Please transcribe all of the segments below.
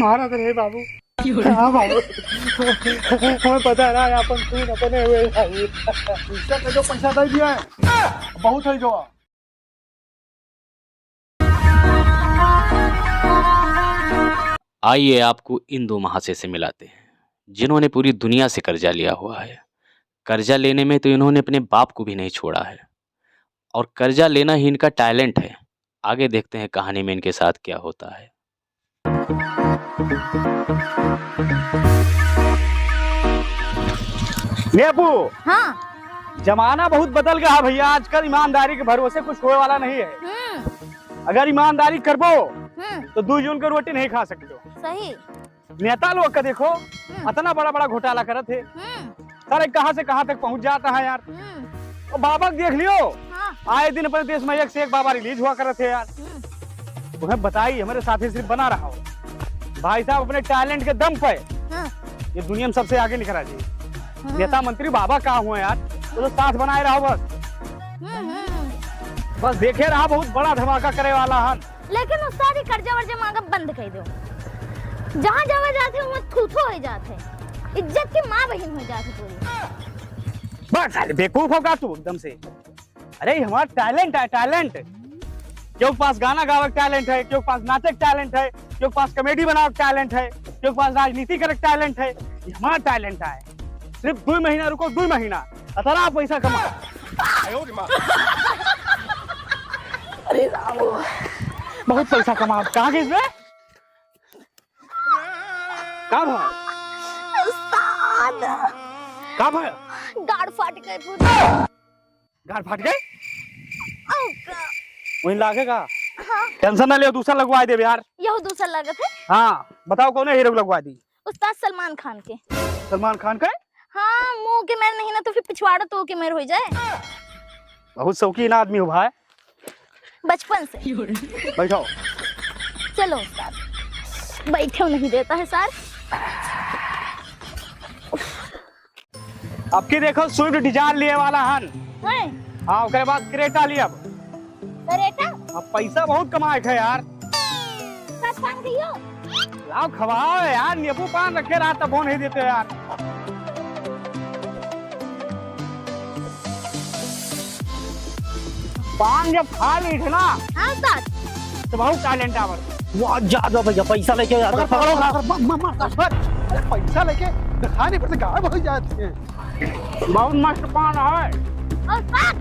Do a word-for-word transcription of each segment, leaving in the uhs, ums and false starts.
मारा तो रे बाबू। हाँ बाबू। हमें पता रहा है, अपन खून अपने हुए भाई। इसका तो जो पैसा दे दिया है, बहुत है जो। आइए, आपको इन दो महाशय से मिलाते हैं, जिन्होंने पूरी दुनिया से कर्जा लिया हुआ है। कर्जा लेने में तो इन्होंने अपने बाप को भी नहीं छोड़ा है, और कर्जा लेना ही इनका टैलेंट है। आगे देखते हैं कहानी में इनके साथ क्या होता है। नेपू, हाँ। जमाना बहुत बदल गया है भैया, आजकल ईमानदारी के भरोसे कुछ होए वाला नहीं है। हम्म। अगर ईमानदारी करबो, हम्म। तो दू जून के रोटी नहीं खा सकते हो। सही। नेता लोग का देखो, हम्म। अतना बड़ा बड़ा घोटाला करत है। हम्म। सारे कहाँ से कहाँ तक पहुँच जाता है यार। हम्म। और बाबा के देख लियो, हाँ। आए दिन अपने देश में एक से एक बाबा रिलीज हुआ करत है यार। हम्म। तुम्हें बताई, हमारे साथी सिर्फ बना रहा हो। भाई साहब अपने टैलेंट के दम पे हाँ। ये दुनिया में सबसे आगे निकला जी। हम्म। नेता मंत्री बाबा का हुआ यार, वो तो साथ बनाए रहो बस। हम्म, हम्म। बस देखे रहा, बहुत बड़ा धमाका करे वाला हन। लेकिन उस्ताद, ये कर्जा वर्जा मांगब बंद कर दो। जहाँ जावा जात है, वहाँ थू थू हो जात है। इज्जत की माँ बहिन हो जात है पूरी। बस साले बेवकूफ होगा तू एकदम से। अरे, ये हमारा टैलेंट है, टैलेंट। केहू के पास गाना गावे के टैलेंट है, केहू के पास नाचे के टैलेंट है, केहू के पास कॉमेडी बनावे के टैलेंट है, केहू के पास राजनीति करे के टैलेंट है। ये हमारा टैलेंट है। सिर्फ दो महीना रुको, दो महीना, अतरा पैसा कमा। अरे राम, बहुत पैसा कमा। कहाँ गइस बे? का भा? उस्ताद। का भा? गाड़ फाट गए पूरा। गाड़ फाट गए? अउ का? वहीं लागे का? हाँ। टेंशन ना लियो, दूसरा लगवाए देबे यार। यहू दूसरा लागत है? हाँ, बताओ कौन हीरो लगवाए दी? उस्ताद सलमान खान के। सलमान खान के? हाँ, मुंह के मेर नहीं ना तो फिर पिछवाड़ा तो के मेर हो जाए। बहुत शौकीन आदमी हो भाई। बचपन से। बैठो। चलो उस्ताद, बैठे नहीं देता है सर। अब की देखो, स्विफ्ट डिजायर लिए वाला हन। हैं? हाँ, ओकरे बाद क्रेटा लियब। क्रेटा? अब पैसा बहुत कमाए के है यार। सच पान कहियो? लाओ खवाओ यार, नींबू पान रखे रहा तब नहीं देते यार। पान जब खा ली थे ना, हाँ सर। तो बहुत टैलेंट आवत। वाह, जा दो भैया, पैसा लेके जाता। पकड़, पकड़ो, पकड़, पकड़, मार, मार, मार, मार। अरे पैसा लेके दिखा नहीं पड़ते, गायब हो जाते हैं। बहुत मस्त पान है। और सर,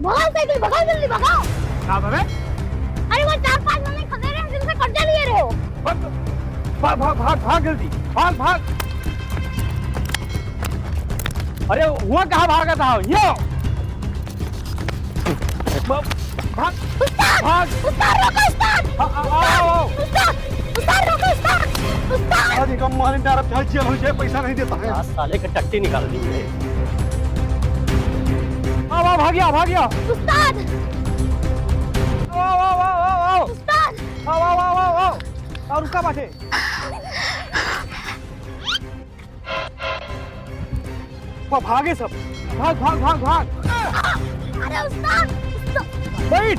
भगाओ साइकिल, भगाओ जल्दी, भगाओ। का भगाए? अरे वो चार पांच महीने खदेरे हैं जिनसे कर्जा लिए रहे हो। भाग, भाग, भाग, भाग, भाग जल्दी, भाग, भाग। अरे हुआ कहाँ भागा था? यो। भाग, भाग, उस्ताद! भाग। उस्ताद, रोको, उस्ताद! आ, आ, आ, आओ, आओ। उस्ताद! उस्ताद, रोको, उस्ताद! उस्ताद! आज इनका माल डाल, अब चाहे जेल हो जाए, पैसा नहीं देता है। आज साले के टट्टी निकाल दी है। आओ, आओ, भाग गया, भाग गया। उस्ताद! आओ, आओ, आओ, आओ, आओ। उस्ताद! आओ, आओ, आओ, आओ, आओ। आओ, रुका बाटे। वो भागे सब। भाग, भाग, भाग, भाग। अरे उस्ताद, उस्ताद। बैठ।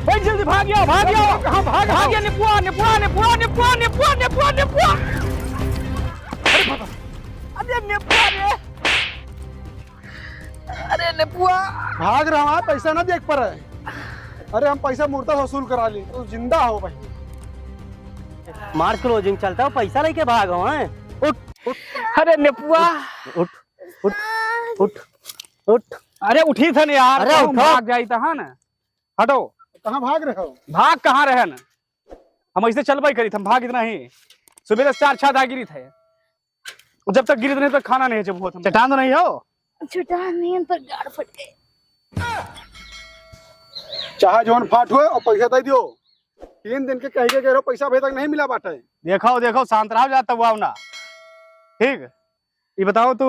बैठ जल्दी, भाग गया, भाग गया। कहाँ भाग गया? भाग गया, निपुआ, निपुआ, निपुआ। अरे बाबा। अरे निपुआ रे। अरे निपुआ। भाग रहा है, पैसा ना देख पा रहे। अरे हम पैसा मुर्दा वसूल करा ली, तू जिंदा हो भाई। मार्च क्लोजिंग चलता हो, पैसा लेके भाग हो, हैं? उठ, उठ। अरे नेपुआ। उठ, उठ, उठ, उठ। अरे उठी थन यार, अरे कहूँ उठो। भाग जाई त, हाँ ना? हटो। कहाँ भाग रहे हो? भाग कहाँ रहे न? हम ऐसे चलबे करी, हम भाग इतना ही। सुबह से चार छह दा गिरी थे। जब तक गिरी नहीं, तब तक खाना नहीं है, जब वो हम चट्टान तो नहीं हो? चट्टान नहीं है, पर गाड़ फट गए। चाहे जौन फाट होए और पैसा दे दियो। तीन दिन के कह के गए रहो, पैसा अभी तक नहीं मिला बाटे। देखो, देखो, शांत रहो, जा तब आओ ना। ठीक, ये बताओ तू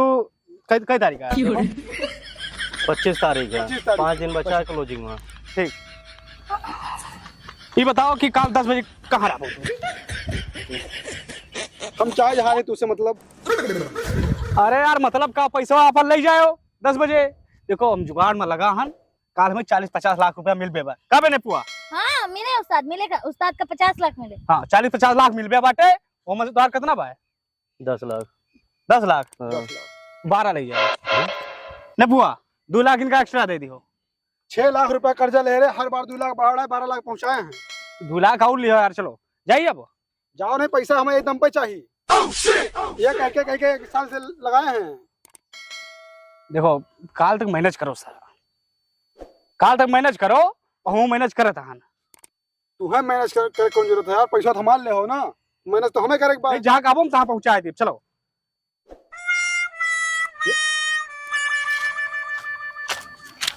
कै, कै तारीख है? पच्चीस तारीख है, पच्चीस तारीख। पाँच दिन बचा है क्लोजिंग में। ठीक, ये बताओ कि काल दस बजे कहाँ रहो? हम चाहे जहाँ रहे, तुझसे मतलब। अरे यार, मतलब का, पैसा अपन ले जाओ दस बजे। देखो, हम जुगाड़ में लगा हन, काल हमें चालीस पचास लाख रुपया मिलबे बा। का बे नेपुआ? हाँ, मिले उस्ताद, मिलेगा। उस्ताद का पचास लाख मिले। हाँ, चालीस पचास लाख मिलबे बाटे। ओमा से तोहार कितना बा? दस लाख। दस लाख? हाँ। दस लाख। बारह ले जाओ। हाँ? ने बुआ, दो लाख इनका extra दे दियो। छह लाख रुपया कर्जा ले रहे, हर बार दो लाख बढ़ा रहे, बारह लाख पहुंचाए हैं। दो लाख और लियो यार, चलो, जाइए अब। जाओ नहीं, पैसा हमें एकदम पे चाहिए। ये कह के, कह के एक साल से लगाए हैं। देखो, काल तक manage करो सारा, काल तक manage करो, और हम manage करत हन। तुम्हें manage कर, करे कौन जरूरत है यार, पैसा तो हमार ले हो ना, manage तो हमें करे के बा। नहीं, जहाँ कहबो हम तहाँ पहुँचाए देब, चलो।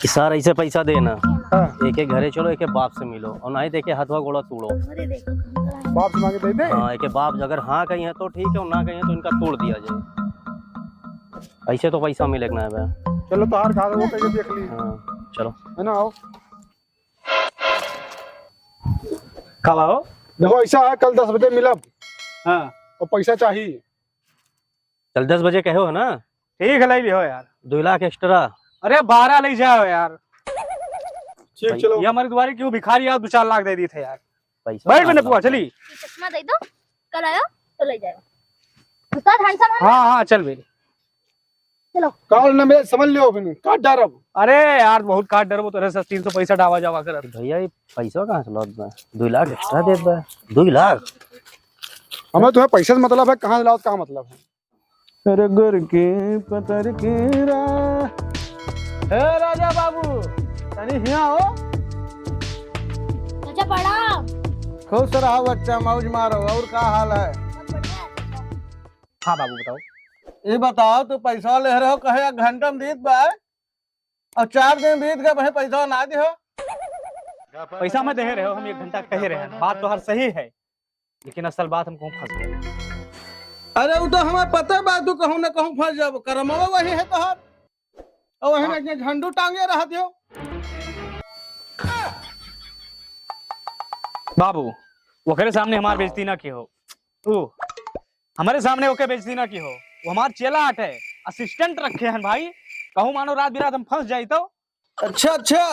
कि सर ऐसे पैसा देना, हाँ। एक एक घरे चलो, एक एक बाप से मिलो, और नहीं तो एक एक हथवा गोड़ा तोड़ो। बाप से मांगे दे दे। हाँ, एक एक बाप अगर हाँ कही है तो ठीक है, और ना कही है तो इनका तोड़ दिया जाए। ऐसे तो पैसा मिले के ना है बे। चलो, तोहार घर वो कहीं देख ली। हाँ, चलो। है ना, आओ। का बा हो? देखो, ऐसा है, कल दस बजे मिलब। हाँ। और पैसा चाहिए। कल दस बजे कहो है ना? ठीक है, ले लियो यार। दो लाख extra। अरे, बारह ले जाओ यार। ठीक, भाई, चलो। ये हमारे दुआरे क्यों भिखारी यार, दो चार लाख दे दी थे यार। पैसा बैठ कहाँ मैंने से पुआ, लाओगे? चली। ये चश्मा दे दो, कल आयो तो ले जाओ। उस्ताद handsome है ना? हाँ, हाँ, चल बेटी। चलो। काल न मिले, समझ लियो, फिर काट डारब। अरे यार, बहुत काट डारब, तोरे से तीन सौ पैसा डावा जावा करत। भैया, ये पैसा कहाँ से लौट बा? दो लाख extra देत बा। दो लाख? हमें तुम्हें पैसे से मतलब है, कहाँ से लाओ, का मतलब है? अरे गुर की पतर की रा-, हे राजा बाबू, तनी हिया हो। चाचा प्रणाम। खुश रहो बच्चा, मौज मारो। और का हाल है? सब बढ़िया है चाचा। हाँ बाबू, बताओ। ये बताओ, तू पैसा ले रहो, कहे एक घंटा में दीत बा, और चार दिन बीत गए, वही पैसा ना दिहो। पैसा मैं दे रहे हो, हम एक घंटा कहे रहे हैं, बात तो हर सही है, लेकिन असल बात हम कहूँ फंस गए। अरे, वो तो हमें पता बा, तू कहूँ ना कहूँ फंस जाबो, करमवा वही है तोहार, और वही हाँ। में झंडू टांगे रह दियो। बाबू, ओकरे सामने हमार बेइज्जती ना की हो। तू हमारे सामने ओके बेइज्जती ना की हो, वो हमार चेला आटे, assistant रखे हैं भाई, कहूँ मानो रात बिरात हम फंस जाई तो। अच्छा, अच्छा,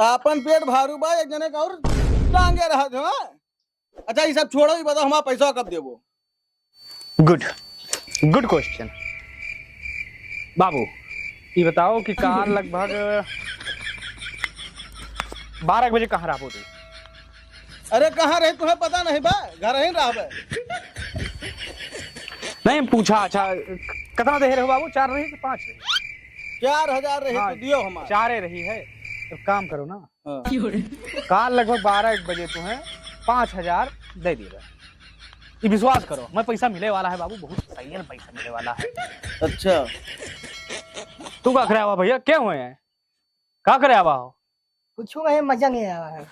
आपन पेट भारू बा, एक जने का और टांगे रहत हो, हाँ? अच्छा, ये सब छोड़ो, ये बताओ, हमारा पैसा कब देबो? Good, good question। बाबू, ये बताओ कि काल लगभग बारह बजे कहाँ रहबो तू? अरे, कहाँ रहे, तुम्हें पता नहीं बा? घर ही रहबे। नहीं, हम पूछा, अच्छा, कितना देहे रहे हो बाबू? चार रही कि पाँच रही? चार हजार रही हाँ, तो दियो हमार। चारे रही है। तो काम करो ना, हाँ। काल लगभग बारह एक बजे तुम्हें पाँच हजार दे दिया। ये विश्वास करो, मैं पैसा मिले वाला है बाबू, बहुत सही है, पैसा मिले वाला है। अच्छा। तू का करे आवा भैया, क्या हुए हैं? का करे आवा हो? कुछ नहीं, मजा नहीं आवा है।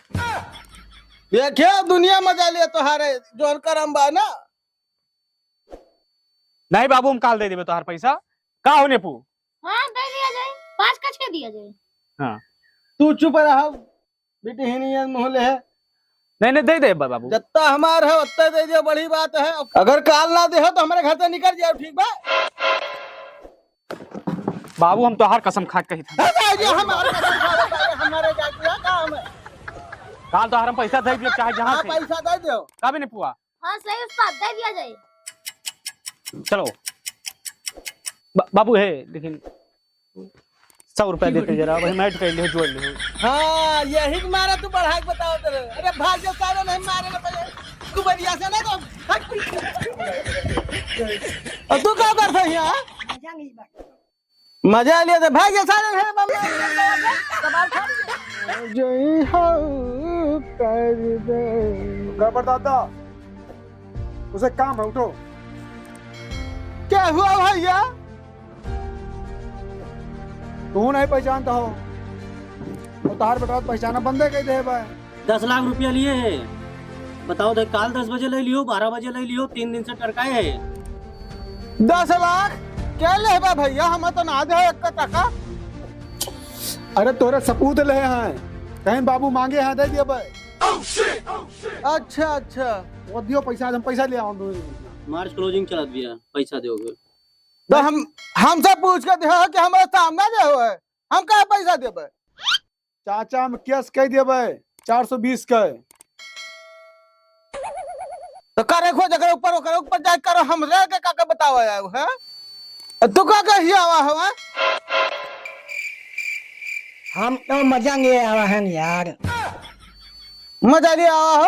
देखिए, दुनिया मजा लिया तोहारे, जोन करम बा ना। नहीं बाबू, हम काल दे देबे तोहार पैसा। का हो नेपू? हाँ, दे दिया जाए, पाँच कच के दिया जाए। हाँ। तू चुप रहा, बेटी ही नहीं है, मुँह ले है। नहीं, नहीं, दे दे बा-, बाबू। जत्ता हमार है, उत्ता दे दियो, बड़ी बात है। अगर काल ना दे हो, तो हमारे घर से निकल जाओ, ठीक बा? बाबू, हम तोहार कसम खा के कही था। अरे, ये हमारे कसम खा के, हमारे जाति का काम है। काल तोहार हम पैसा दे दियो, चाहे जहाँ हाँ, से। पैसा दे दियो। का भी नहीं पुआ? हाँ, सही उस्ताद, दे दिया जाए। चलो। बा-, बाबू है, लेकिन सौ रुपया देते जरा, वही match कर लियो, जोड़ लियो। हाँ, यही के मारे तू बढ़ा के बताओ तेरे। अरे भाग जा सारे, नहीं मारे ना पहले। तू बढ़िया से ना तो हट। और तू का करता है यहाँ? मजा लिया तो भाग जा सारे, नहीं बाबा। जय हो कर दे। गड़बड़ दादा, उसे काम है, उठो। क्या हुआ भैया? तू नहीं पहचानता हो, और तोहार बेटा तो पहचाना बंदे कह दे बा। दस लाख रुपया लिए है, बताओ तो, काल दस बजे ले लियो, बारह बजे ले लियो, तीन दिन से टरकाए है। दस लाख? क्या लेबा भैया, हम तो ना दे एक टका। अरे तोरे सपूत ले हैं, कहीं बाबू मांगे हैं, दे दिए बे। अच्छा, अच्छा। वो दियो पैसा, हम पैसा ले आओ दो। March closing चलत बिया, पैसा दोगे। तो हम, हमसे पूछ के दियो कि हमारे सामने दे हो है, हम कहाँ पैसा देबे? चाचा, हम case कह देबे, चार सौ बीस के। तो करे खो जकरे ऊपर, ओकरे ऊपर जाए करो, हमरे के का, का बतावा आयो है? तू का कही आवा हो, हैं? हम तो मजा लिए आवा है यार। मजा लिए आवा हो?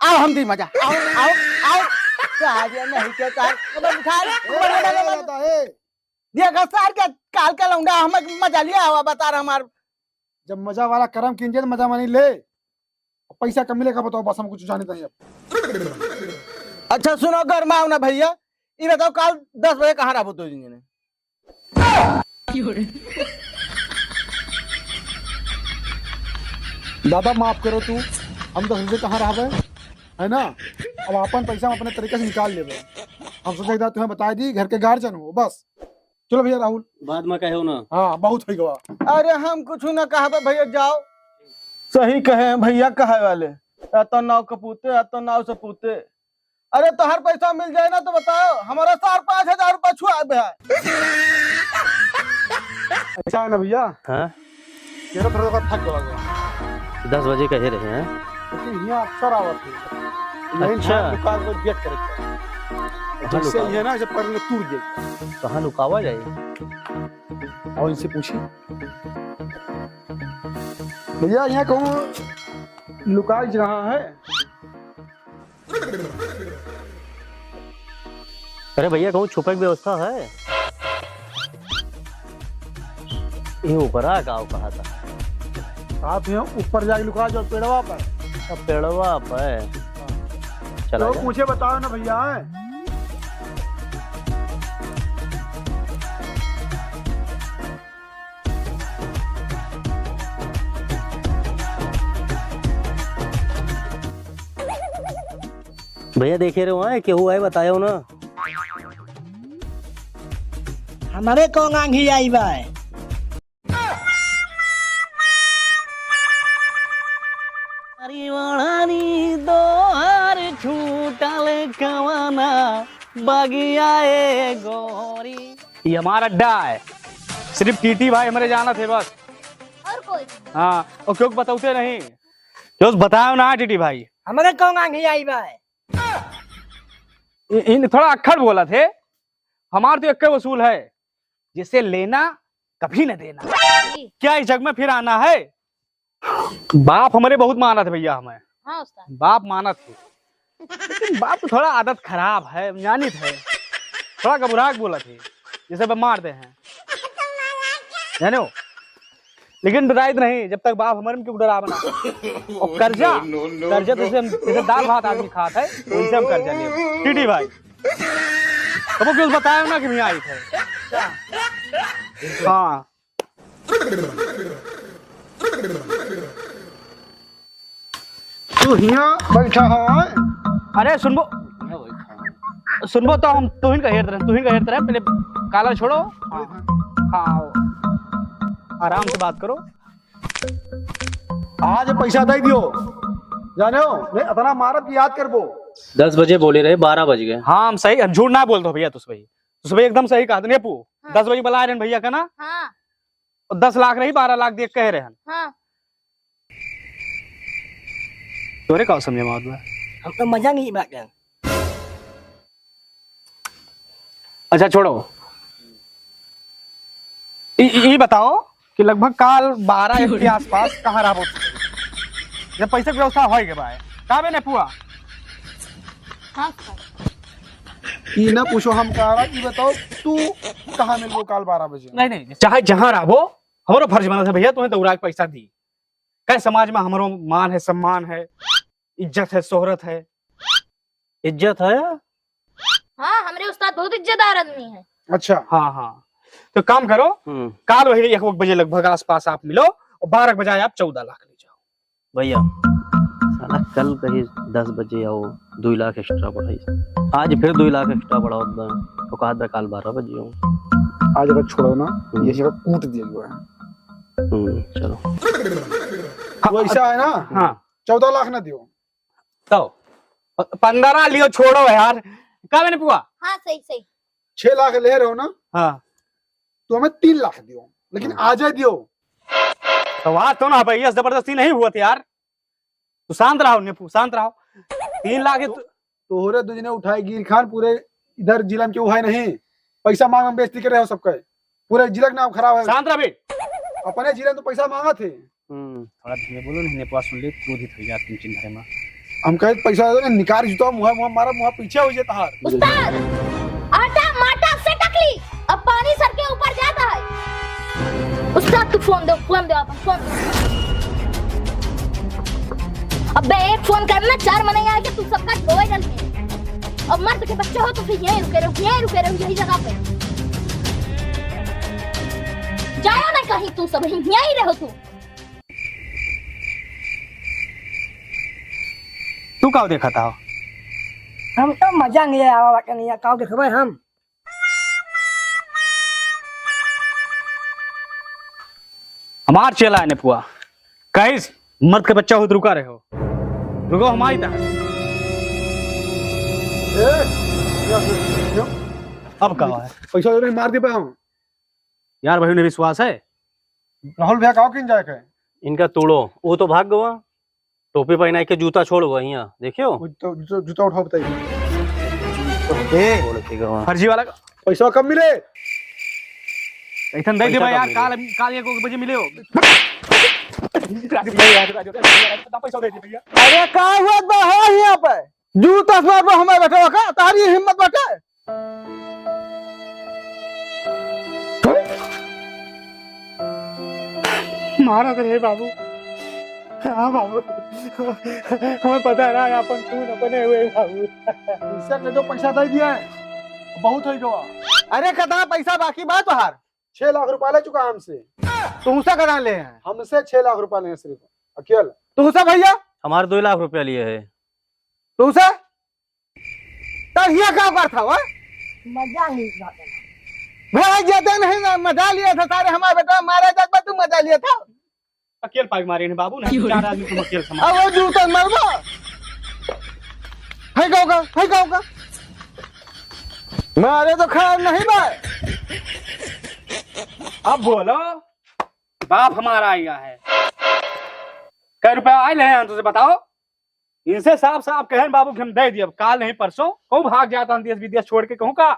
आओ हम दी मजा। आओ, आओ, आओ। तो आज ये नहीं के तार। अब उठा ले। ए, ए, ए, ए, ए। ये का सार के काल का लौंडा हम मजा लिए आवा बता रहा हमार। जब मजा वाला करम कीजिए तो मजा मानी ले। पैसा कम मिलेगा बताओ, बस हम कुछ जाने नहीं अब। अच्छा सुनो, गरमाओ ना भैया, ये बताओ काल दस बजे कहाँ रहबो दो दिन ने? दादा माफ करो तू, हम दस बजे कहाँ रहबे, है ना? अब अपन पैसा हम अपने तरीके से निकाल लेबे। हम सोचे कि तुम्हें बता दी, घर के गार्जियन हो बस। चलो भैया राहुल। बाद में कहो ना। हाँ, बहुत हो गवा। अरे हम कुछ ना कहबे भैया, जाओ। सही कहे हैं भैया कहे वाले, या तो नाव कपूते, या तो नाव सपूते। अरे तोहर पैसा मिल जाए ना तो बताओ, हमारा सार पाँच हजार रुपया छुआ दे है। ऐसा है ना भैया? हाँ? ये तो थोड़ा सा थक गवा है। दस बजे कहे रहे हैं। लेकिन यहाँ अक्सर आवत है। यही अच्छा। दुकान पर गेट करे। कहाँ जैसे लुकावा? ये ना, जब पर तूर दे। कहाँ लुकावा जाए? और इनसे पूछी। भैया, यहाँ कहूँ लुकाई जगह है? अरे भैया, कहूँ छुपे की व्यवस्था है? ये ऊपर आ, गाँव कहा था। आप यहाँ ऊपर जाके लुका जाओ, पेड़वा पर। अच्छा, पेड़वा पर। हाँ। चला तो जाए। मुझे बताओ ना भैया। भैया देखे रहो, आए केहू आए बतायो ना। हमारे कौन आंधी आई बा? अरे वड़ानी दोहर छूटल कवना बगिया ए गोरी। ये हमारा अड्डा है, सिर्फ टीटी भाई हमारे जाना थे बस। और कोई? हाँ, और क्यों बताते नहीं? क्यों बताओ ना टीटी भाई। हमारे कौन आंधी आई बा? इ-, इन थोड़ा अक्खड़ बोला थे। हमार तो एक वसूल है, जिसे लेना कभी न देना। जी। क्या इस जग में फिर आना है? बाप हमारे बहुत मानत है भैया हमें। हाँ उस्ताद। बाप मानत है, लेकिन बाप तो थोड़ा आदत खराब है, हम जानित है, थोड़ा घबरा के बोलत है, जैसे अब मार दे हैं, जाने हो। लेकिन डराइत नहीं, जब तक बाप हमारे में क्यों डरावे ना। और कर्जा, no, no, no, कर्जा no। जैसे हम, जैसे दाल भात आदमी खात है, वैसे हम कर्जा लेब। टीटी भाई, तुमको क्यों बताया ना कि भैया आई थे? हाँ। तू हियां बैठा हो, हैं? अरे सुनबो, सुनबो तो हम तुहिन का हेरत रहे, तुहिन का हेरत रहे, पहले काला छोड़ो। हाँ, हाँ, आराम से बात करो। आज पैसा दे दियो, जाने हो, नहीं इतना मारब कि याद करबो। दस बजे बोले रहे, बारह बज गए। हाँ, हम सही, हम झूठ ना बोलते हो भैया, तुस भाई, तुस भाई एकदम सही कहा, नहीं पू, हाँ। दस बजे बुलाए रहे भैया का ना, हाँ। और दस लाख रही, बारह लाख दिए कह रहे हैं। हाँ। तोरे का समझे में आवत बा? हम तो मजा नहीं बात है। अच्छा छोड़ो, ई, ई, ई बताओ कि लगभग काल बारह एक के आसपास कहाँ रहबो? जब पैसे की व्यवस्था होई के बाय, का बे ने पुआ? हाँ सर। ई ना पूछो हम कहा, ई बताओ तू कहाँ मिलबो काल बारह बजे? नहीं, नहीं, चाहे जहाँ रहबो, हमारो फर्ज बनत है भैया, तुम्हें दौड़ा के पैसा दी। कहे समाज में हमरो मान है, सम्मान है, इज्जत है, शोहरत है। इज्जत है? हाँ, हमरे उस्ताद बहुत इज्जतदार आदमी है। अच्छा। हाँ, हाँ। तो काम करो, हम्म। काल वही एक बजे लगभग आसपास आप मिलो और बारह बजे आप चौदह लाख ले जाओ। भैया, साला कल कही दस बजे आओ, दुई लाख extra बढ़ाई। आज फिर दुई लाख extra बढ़ावत बा, तो कहा था काल बारह बजे आओ। आज अगर छोड़ो ना, हम्म। ये जगह कूट दिया गया है। हम्म, चलो। हाँ, वो ऐसा है ना? हाँ। चौदह लाख ना दियो। तो प-, पन्द्रह लियो, छोड़ो यार। का मैंने पुआ? हाँ, सही, सही। छह लाख ले रहो ना? हाँ। तो हमें तीन लाख दियो, लेकिन हाँ। आज ही दियो। तो बात तो ना भाई, ये जबरदस्ती नहीं हुआ था यार। तू शांत रहो नेपू, शांत रहो। तीन लाख है, तू, तोहरे दू जने उठाए गिर खान, पूरे इधर जिला में केहू है नहीं। पैसा मांग में बेइज्जती करे हो सबके, पूरे जिला के नाम खराब है। शांत रह बे। अपने जिला में तो पैसा मांगत है। हम्म, थोड़ा धीरे बोलो, नहीं नेपवा सुन ले, क्रोधित हो जात तुम चिन्ह भरे में। हम कहे पैसा दे दे, निकार जूता मुँह, मुँह मारा, मुँह पीछे हो जाता हार। उस्ताद, आटा माटा से टकली, अब पानी सर के ऊपर जाता है। उस्ताद, तू फोन दो, फोन दो, अपन फोन दो। अबे एक फोन करना, चार मनई आके तू सबका धोए डल में। अब मर्द के बच्चे हो तो फिर यहीं रुके रहो, यहीं रुके रहो, यही जगह पे। जाओ ना कहीं, तू सब यहीं रहो तू। तू का देखत हो? हम तो मजा नहीं आवा बाटे नहीं, का देखबे हम? हमार चेला है नेपुआ, कहिस मर्द के बच्चा हो तो रुका रहे हो, रुको हमारी तरह। ए, क्या, क्या? अब का है? पैसा दे रहे, मार दे पे हम। यार भाई, उन्हें विश्वास है। राहुल भैया, कहाँ किन जाए के? इनका तोड़ो, वो तो भाग गवा। टोपी पहनाई के जूता छोड़ गवा हियाँ, देखियो। वो तो जूता, जूता उठाओ, बताइए। ए, छोड़ के गवा। फर्जी वाला का। पैसा कब मिले? ऐसन दे दे पैसा भाई कब यार, मिले? काल, काल एक बजे मिले हो। राजू भाई यार, राजू भाई यार, पैसा दे दे भैया। अरे का हुआ बा हो यहाँ पे? जूता से मारबो हमारे बेटवा का, तारी हिम्मत बाटे। मारत रहे बाबू। हाँ बाबू, हमें पता रहा है अपन खून अपने हुए बाबू। इनसे के जो पैसा दे दिया है, बहुत हो गवा। अरे कितना पैसा बाकी बा तोहार? छह लाख रुपया ले चुका हमसे। तुमसे कितना ले हैं? हमसे छह लाख रुपया ले हैं सिर्फ, अकेल। तुमसे भैया? हमारे दो लाख रुपया लिए है। तुमसे? तब ये का करत हवा? मजा ही भाई, जदे नहीं ना मजा लिया था, सारे हमारे बेटा मारे जात बा, तू मजा लिया था। अकेल पाई मारे हैं बाबू, नहीं, चार आदमी तुम अकेल संभाल। अब वो जूता मरबा। है गाँव का, है गाँव का। मारे तो खैर नहीं बा। अब बोलो, बाप हमारा आया है। कै रुपया आए ले हैं तुझे बताओ? इनसे साफ साफ कहन बाबू कि हम दे दिए, अब काल नहीं परसों कहूँ भाग जाता हम देश विदेश छोड़ के कहूँ का।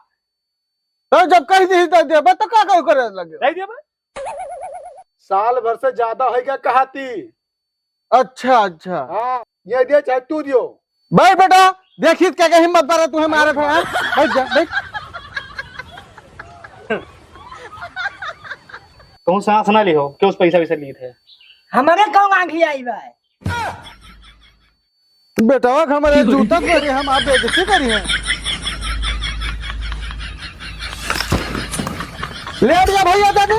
तो जब कह दी दे दिए, बस तो का कहूँ करे लगे? दे दिए बस। साल भर से ज्यादा होइगा कहाती। अच्छा, अच्छा। हाँ, ये दिए चाहे तू दियो। भाई बेटा, देखी क्या क्या हिम्मत पर है, तुम्हें मारे थे, हाँ? बैठ जा, बैठ। कौन सांस ना लिहो, क्यों पैसा वैसा लिए थे? हमारे कौन आँखी आई बा? बेटवा के हमारे जूता पहने हम आप बेइज्जती करी हैं। ले आ भैया दादा,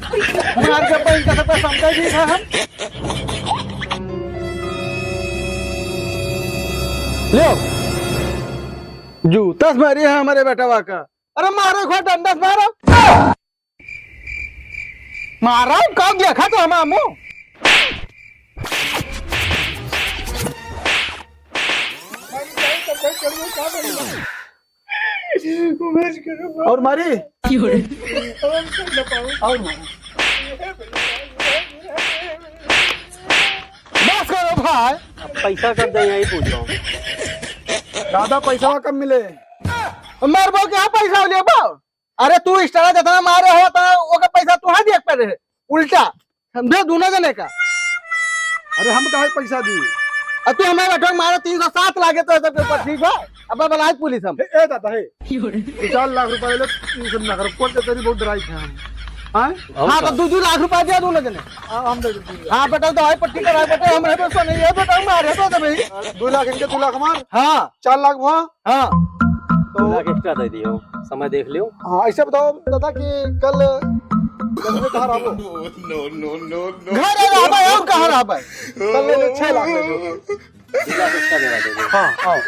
मार के पैसा से पैसा समझा दी था हम। ले जूता से मारी है हमारे बेटवा का। अरे मारो, एक बार डंडा से मारो। मारा, का देखा तो हम आमू। और मारी। और मारी। बस करो भाई। पैसा कब दे, यही पूछो। दादा, पैसा कब मिले? मारबो क्या, पैसा लेबो? अरे तू extra जतना मारे हो त ओकर पैसा तू हाँ दिए के पड़े है, उल्टा समझे दोनों जने का। अरे हम काहे पैसा दी? अ तू हमें बैठो मारे तीन सौ सात लागे तो सबके ऊपर, ठीक बा? अब बुलाए पुलिस हम। ए, ए दादा, हे। दो चार लाख रुपया ले, ये सब ना करो, कोर्ट कचहरी बहुत डराई थे हम। हाँ? और हाँ, का? तो दो दो लाख रुपया दिया दोनों जने। हाँ, हम दे देते हैं। हाँ, बेटा, तो आई पट्टी कराए, बेटा, हम है, दोस्तों नहीं है, बेटा, हम आ रहे हैं, तो भाई। दो लाख इनके, दो लाख हमार। हाँ। चार लाख वहाँ। हाँ। तो दो लाख extra दे दियो, समय देख लियो। हाँ, ऐसे बताओ दादा कि कल, कल में कहाँ रहो? No, no, no, no। घर रहबे, और कहाँ रहबे? कल ले लो, छह लाख ले लो। दो लाख extra देवा दे दो। हाँ, आओ।